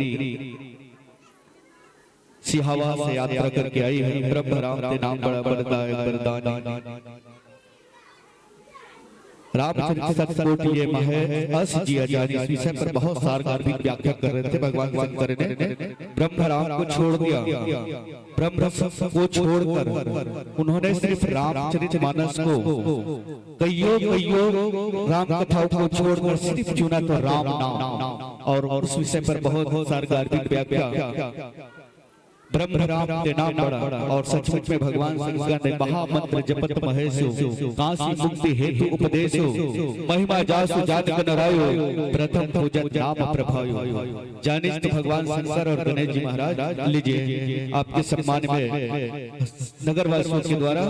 सिहावा से यात्रा करके आई है। ब्रह्म राम के नाम बड़ा बड़दायक बरदानी। रामचरित शतकोटि ये महै अस जिया जानी, इस विषय पर बहुत सार कार्मिक व्याख्या कर रहे थे भगवान शंकर ने। ब्रह्म राम को छोड़ दिया, ब्रह्म को छोड़कर उन्होंने सिर्फ रामचरित मानस को, कईयों कईयों राम कथाओं को छोड़कर सिर्फ चुना तो राम नाम। और उस विषय पर बहुत सार कार्मिक व्याख्या। ब्रह्म राम के नाम बड़ा और सचमुच में भगवान शंकर ने महामंत्र जपत महेशो, काशी मुक्ति हेतु उपदेशो, महिमा जासु जात गण रायो, प्रथम पूजन नाम प्रभायो। जानिस तो भगवान शंकर और गणेश जी महाराज, लीजिए आपके सम्मान में नगरवासियों के द्वारा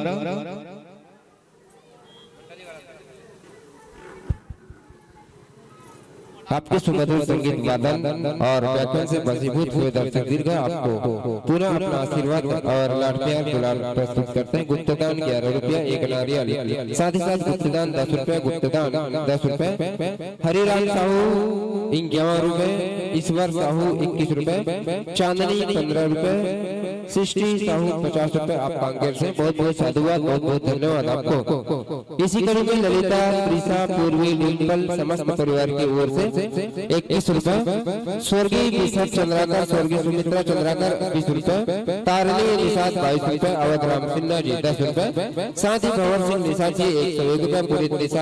आपके सुमधुर संगीत वादन और व्याख्यान से वशीभूत हुए दर्शक दीर्घ आपको पुनः अपना आशीर्वाद और लाड़ प्यार गुलाब प्रस्तुत करते हैं। गुप्तदान ग्यारह रुपया एक नारियल, साथ ही साथ गुप्तदान दस रुपया, गुप्तदान दस रुपया, हरिराम साहू इक्यावन रुपए, ईश्वर साहू इक्कीस रुपए, चांदनी पन्द्रह रुपए, सृष्टि साहू पचास रुपए। आप कांकेर से बहुत बहुत साधुवाद, बहुत बहुत धन्यवाद आपको। इसी कड़ी में ललिता, प्रीसा, पूर्वी, डिम्पल समस्त परिवार की ओर से इक्कीस रुपए, स्वर्गीय बिशप चंद्राकर, स्वर्गीय सुमित्रा चंद्राकर बीस रुपए, तारिणी निषाद बाईस रुपए, अवध राम सिन्हा जी दस रुपए, साथ ही भंवर सिंह निषाद जी एक सौ एक रुपए, पुनीत निषाद